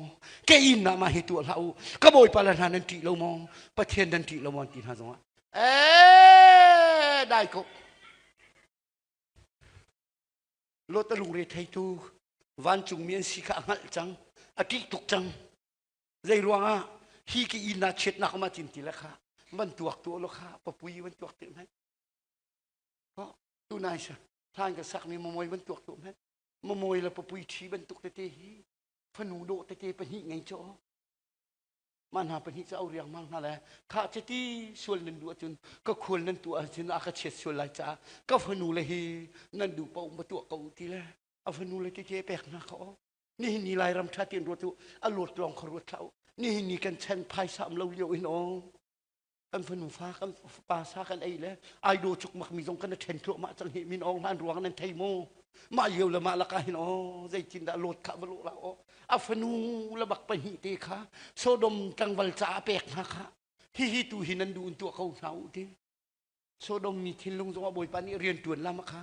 Ke inn ah mah hi tuah hlah u. Ka bawipa le hna nan ṭih lo maw? Pathian nan ṭih lo maw? An ti hna zongah ee dai ko. Lot a lungre theitu vancungmi an si kha a hngalh cang. A ṭih tuk cang. Zei ruangah hi ki inn ah chiatnak ma cin ti le kha van tuak tu lo kha papui van tuak te hmanh. Tu nai sa hlan ka sakmi mamawi van tuak tu hmanh. Mamawi le papui ṭhi bantuk tete hi fanu dawh tete pahnih ngei caw. Mah hna pahnih cu au riangmang hna le khah citi sual nan duh ahcun ka khual nan tuah ahcun a ka chiat sual lai caah ka fanu le hi nan duh paoh ma tuah ko ti le a fanu le tete pek hna kha aw. Nihin ni Lairam ṭha tein ruat u, a luat lawng kha ruat hlah u. Nihin ni kan chan phaisa um lo lio in aw. Kan fanu fa kan pa sa kan ei le ai do cuk mak mi zong kan ṭhen thluahmah cang hi min awng hlan ruang nan thei mu. Mah lio le mah lakah hin aw zeitin dah lawt kha va lawh la aw. A fanu le bak pahnih te kha Sodom tlangval caah pek hna kha hihi tu hi nan duh in tuah ko hna u ti. Sodom mi thinlung zongah Bawipa nih rian ṭuan lam kha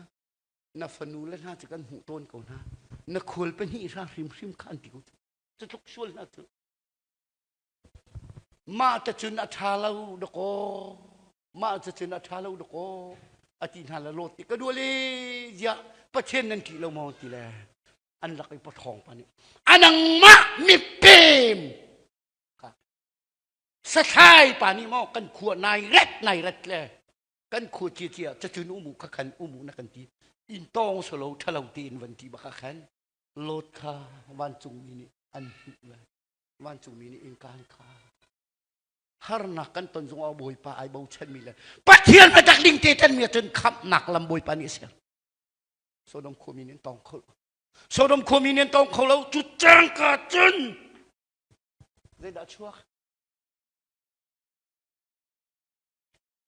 na fanu le hna cu kan hmuh tawn ko hna na khual pahnih hra hrimhrim kha an ti ko cu tluk sual hna cu mah ta cun a ṭha lo dakaw mah ta cun a ṭha lo dakaw a ti hna le lawt ti ka dual i ziah pathian nan ṭih lo maw ti le an lak i paṭhawng pa nih a nangmah mipem sathlai pa nih maw kan khua nai ret nai ret le kan khua cia cia cacun umu kha khan umu na kan ti in tawng solo thalo tein van ti baka khan lot kha vancungmi nih an hmuh le vancungmi nih innka an khar harnak kan ton zongah bawipa ai bochanmi le pathian biatak ding te tan mi ahcun khamhnak lam bawipa nih a ser Sodom khuami nih an tawng kho lo Sodom khuami nih an tawng kho lo cu cangka cun zeidah chuak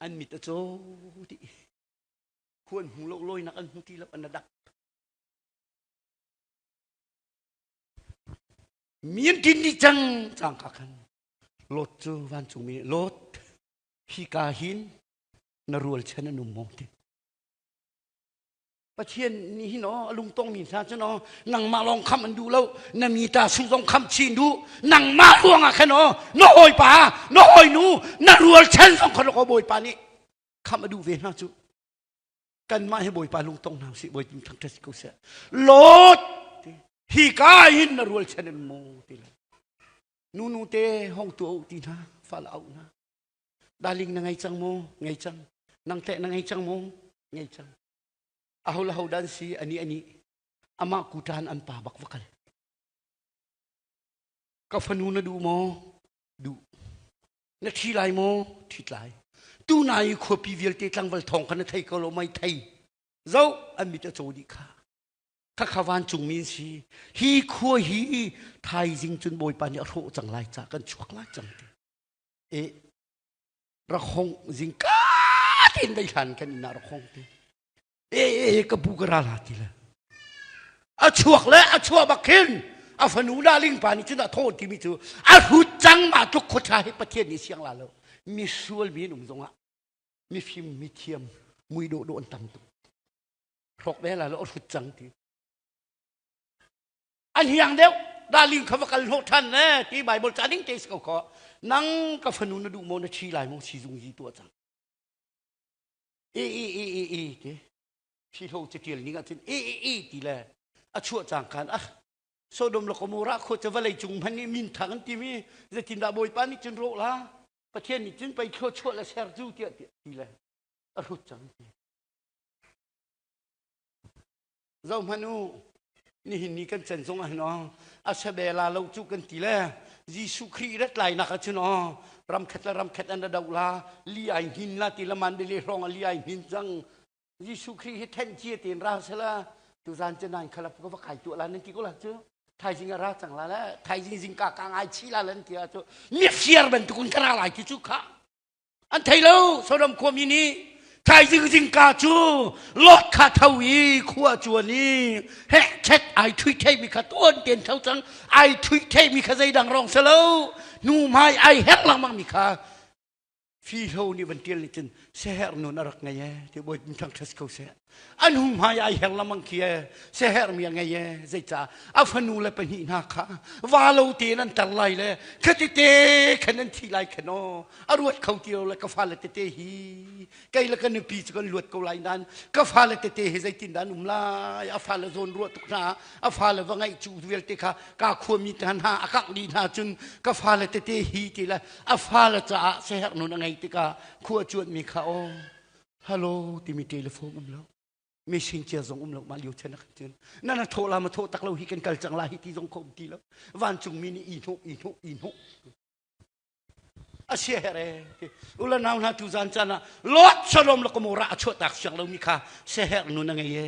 an mit a caw dih khu an hmu lo lawinak an hmu ti lo an dap mi an tin dih cang cang ka khan lot cu vancungmi lot hi ka hin na rual chan an um maw ti Pathian nih hin aw a lungtong mi hna cu aw nangmah lawng kham an duh lo na mi ta su zong kham chin duh nangmah ruangah khan aw na hawipa na hawinu na rualchan zong khan aw bawipa nih kham a duh ve hna cu kanmah hi bawipa lungtong hna usih bawi thangṭhat si ko seh lot hi ka hin na rualchan in maw ti le nunu te hong tu au ti hna fal au hna darling na ngei cang maw ngei cang nang teh na ngei cang maw ngei cang aho le ho dan si ani ani amah kutan an pa bak va kal ka fanu na duh maw duh na thi lai maw thi lai tu nai khuapi vialte tlangval thong kha na thei ko lo mai thei zo an mit a caw dih kha kha kha vancung mi si hi khua hi thaizing cun bawipa nih a hrawh cang lai ca kan chuak lai cang ti e rak hong zing ka tein dei hlan kan inn ah rak hong ti e e ka bu ka ra la ti le a chuak le a chuah bak khin a fanu darling pa nih cun a thaw timi cu a hrut cang ma tluk khuaṭha hi Pathian nih siang la lo mi sual mi an um zongah mifim mithiam mui dawh dawh an tam tuk hrawk ve la lo a hrut cang ti an hiang deuh darling kha va kal hnawh ṭhan le ti Bible ca ding te si ko kho nang ka fanu na duh maw na ṭhi lai maw sizung yi tuah cang e e e e e te Philho catial ning ahcun e e e ti le a chuah cang khan ah Sodom le Gomorrah khua cu vawlei cung hmanh nih minthang an timi zeitindah Bawipa nih cun rawh la Pathian nih cun pei thluachuah le ser cu tiah ti le a hrut cang ti Zoh hmanh u, nihin ni kan chan zong ah hin aw, a sabela lo cu kan ti le Jesuh Khrih rat lainak ah cun aw, ramkhat le ramkhat an ra doh la, li ai hnin la ti la Mandalay hrawng ah li ai hnin cang. Jesuh Khrih hi thenh cia tein ra sela tuzan cu nan khalap ka va kai tuah la nan ti ko la cu thaizing a ra cang la le thaizing zingka ka ngai chi la lan ti ah cu mifir bantuk in ka ra lai ti cu kha. An thei lo Sodom khuami nih thaizing zingka cu Lot kha tho i khua cuan i heh chet ai thui theimi kha tuan ten tho cang ai thui theimi kha zeidang rong si lo hnu hmai ai herh lengmang mi kha fihlo nih van tial nih cun seher nun a rak ngei e ti bawi thang ṭhas ko seh an hung hmai ai her lamang khi e seher mi a ngei e zeicah a fanu le pahnih hna kha va lo tein an tar lai le khati te khan an thi lai khan aw a ruat kho ti lo le ka fale tete hi kei le ka nupi cu kan luat ko lai nain ka fale tete hi zeitin dah an um lai a fale zawn ruah tuk hna a fale va ngaih cu vialte kha ka khuami hna a kangh dih hna cun ka fale tete hi ti le a fale caah seherh nun a ngei tikah khua cuanmi kha aw hello timi telephone um lo messenger zong um lo mah lio chan ah cun na na thawh la ma thawh tak lo hi kan kal cang la hi ti zong kho um ti lo vancungmi nih i hnawh i hnawh i hnawh a sia here ula nau hna tu zan caan ah Lot Shalom la Gomorrah a chuah tak siang lomi kha seher nun a ngei e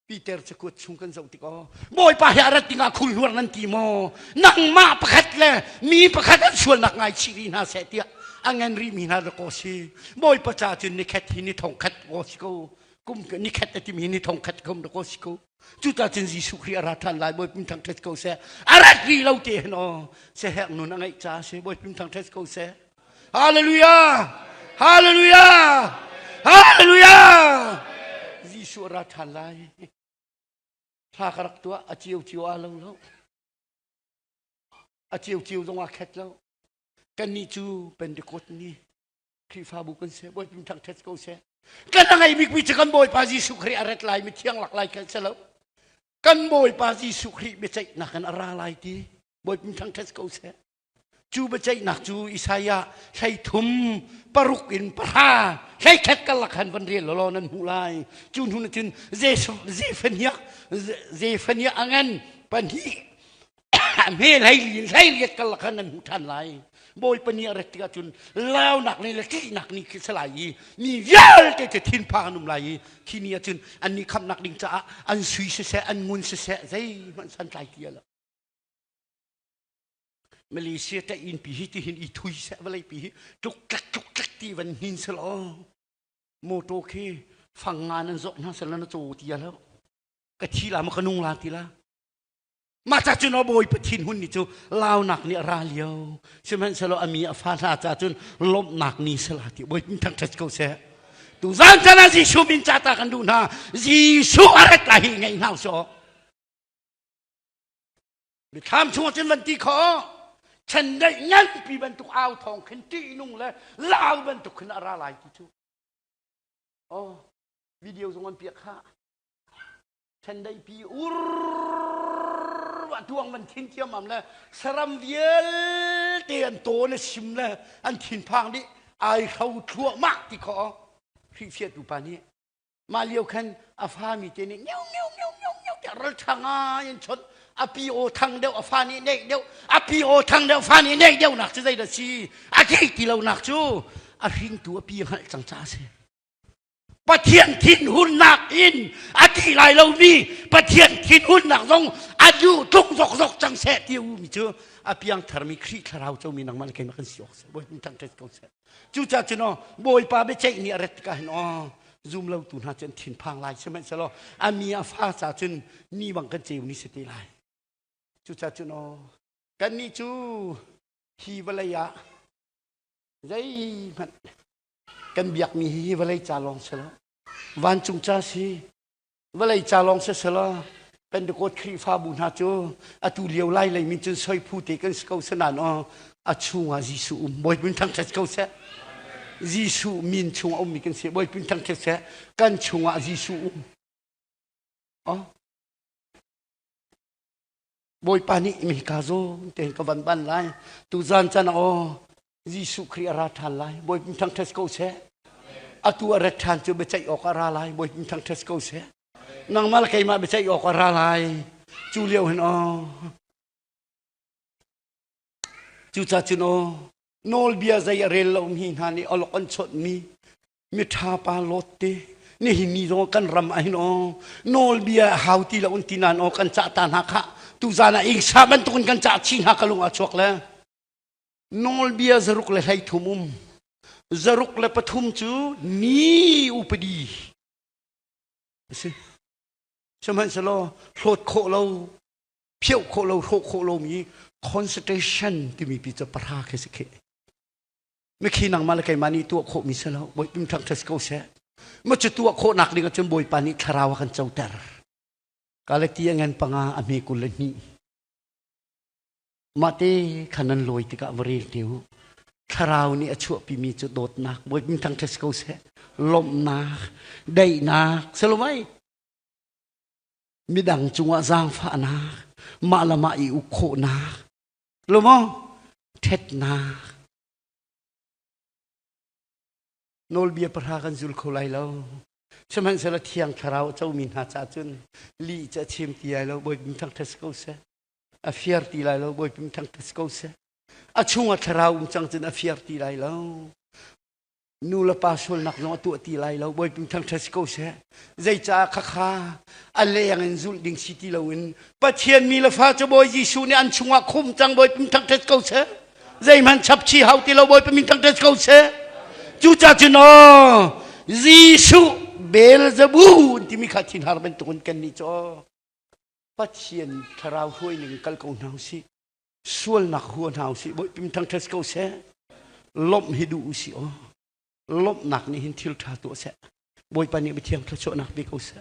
Peter cakuat chung kan zoh tik aw Bawipa hi a rat dingah khul hluar nan ti maw nangmah pakhat le mi pakhat an sualnak ngai chih rih hna seh tiah a ngan rih mi hna dakaw si Bawipa ca cun nikhat hi ni thong khat ko si ko kum nikhat a timi ni thong khat kom dakaw si ko cuta cun Jesuh Khrih a ra ṭhan lai Bawi pum thangṭhat ko seh a rat rih lo te hin aw seherh nun a ngeih ca si Bawi pum thangṭhat ko seh Hallelujah Hallelujah Hallelujah Jesuh a ra ṭhan lai thla ka rak tuah a cio cio a lo lo a cio cio zong a khet lo kannih cu Pentecost ni Khrihfabu kan si Bawi pum thangṭhat ko seh kan a ngei bikmi cu kan Bawipa Jesuh Khrih a rat lai mi thiang lak lai khan si lo kan Bawipa Jesuh Khrih biaceihnak in a ra lai ti Bawi pum thangṭhat ko seh cu biaceihnak cu Isaiah 33 in 10 18 karlak khan van rel law nan hmuh lai cu hnu cun Zephaniah Zephaniah a ngan pahnih hme hlei hlei riat karlak khan nan hmuh ṭhan lai Bawipa nih a rat tikah cun launak ni le ṭihnak ni khi si lai i mi vialte cu thinphang an um lai i khi ni ah cun annih khamhnak ding caah an sui siseh an ngun siseh zeihmanh santlai ti lo Malaysia ta inn pi hi tihin i thui seh vawlei pi hi tluk tlak tluk tlak ti van hnin selaw motor khi fang nga nan zawk hna sela na caw ti lo ka thi la ma ka nung la ti la Mah ca cun bawi Pathian hun ni cu launak nih a ra lio. Sihmanhsehlaw a mi a fa hna ca cun lawmhnak ni sala ti bawi thangṭhat ko seh. Tu zan chan ah Jesuh min ca ta kan duh hna. Jesuh a rat lai hi ngaih hna usih. Mithlam chungah cun van ti kho chan daih nganpi bantuk au thawng khin ṭihnung le lau bantuk khin a ra lai ti cu. Oh, video zong an piak kha. Ṭhendeihpi ur a tuang van thin thiamam le saram vialte an tawn a sim le an thinphang dih ai hro thluahmah ti kho Khrihfiatu pa nih mah lio khan a fa mi te nih ngiau ngiau ngiau ngiau ngiau tiah ral ṭha ngai an chawnh a pi aw thang deuh a fa nih neih deuh a pi aw thang deuh fa nih neih deuh nak cu zeidah si a thei ti lo nak cu a hringtu a pi a hngalh cang caah a si Pathian thinhunnak in a ti lai lomi Pathian thinhunnak zong a duh tluk zokzok cang seh ti mi cu a piangtharmi Khrih thlarau comi nangmah le keimah kan si awk seh Bawipa thangṭhat ko seh cucaah cun aw Bawipa biaceih ni a rat tikah hin aw zum lotu hna cu an thinphang lai sihmanhsehlaw a mi a fa ca cun mi bang kan ceu ni si te lai cucaah cun aw kannih cu hi vawlei ah zeihmanh Kan biakmi hi vawlei ca lawng si lo. Vancung ca si. Vawlei ca lawng si selaw Pentecost Khrihfabu hna cu atu lio lai lei min cun soi phu te kan si ko senain aw a chungah Jesuh um Bawipa thangṭhat ko seh. Jesuh min chungah ummi kan si Bawipa thangṭhat seh. Kan chungah Jesuh um. Oh. Bawipa nih mika zawn tein ka van ban lai. Tuzan can aw Jesuh Khrih a ra ṭhan lai. Bawipa thangṭhat ko seh. Atu a rat ṭhan cu biaceih awk a ra lai. Bawipa thangṭhat ko seh. Nangmah le keimah biaceih awk a ra lai. Cu lio hin aw. Cucaah cun aw nawlbia zei a rel lomi hna nih awlok an chawnhmi miṭha pa Lot te nihin ni zong kan ram ah hin aw nawlbia hau ti lo in ti nain aw kan cah ta hna khah tuzan ah ingsa bantukin kan cah chih hna ka lung a chuak le. Nawlbia 113 um. 103 cu ni upadi a si. Sihmanhsehlaw hlawt khawh lo, phioh khawh lo, hrawh khawh lomi constitution timi pi cu pahra khi si kheh. Mikhi nangmah le keimah nih tuah khawhmi si lo. Bawipa thangṭhat si ko seh. Ma cu tuah khawhnak ding ahcun Bawipa nih thlarau a kan coter. Galati a ngan panga a hme 22. Mah te kha nan lawi tikah va rel te u. Thlarau nih a chuahpimi cu dawtnak, Bawipa thangṭhat si ko seh. Lawmhnak, daihnak, selomai. Midang cungah zaangfahnak, mah le mah i uk khawhnak, Lomaw ṭhetnak nawlbia pahra kan zul kho lai lo. Sihmanhsehlaw Thiang Thlarau a comi hna caah cun lih cu a chim ti lai lo, Bawipa thangṭhat si ko seh. A fiar ti lai lo, Bawipa thangṭhat si ko seh. A chungah Thlarau um cang cun a fiar ti lai lo. Nu le pa sualnak zong a tuah ti lai lo Bawipa thangṭhat si ko seh. Zeicah khakha a leng in zulh ding si ti loin Pathian mi le fa cu Bawi Jesuh nih an chungah khum cang Bawipa thangṭhat ko seh. Zeihmanh chapchi hau ti lo Bawipa min thangṭhat ko seh. Cucaah cun aw Jesuh Beelzebul timi kha thinhar bantukin kan nih cu aw Pathian thlarau hruai ning kal ko hna usih. Sualnak hua hna usih Bawipa thangṭhat ko seh. Lawmh hi duh usih aw. Lawmhnak nih hin thil ṭha tuah seh. Bawipa nih Pathian thluachuahnak pe ko seh.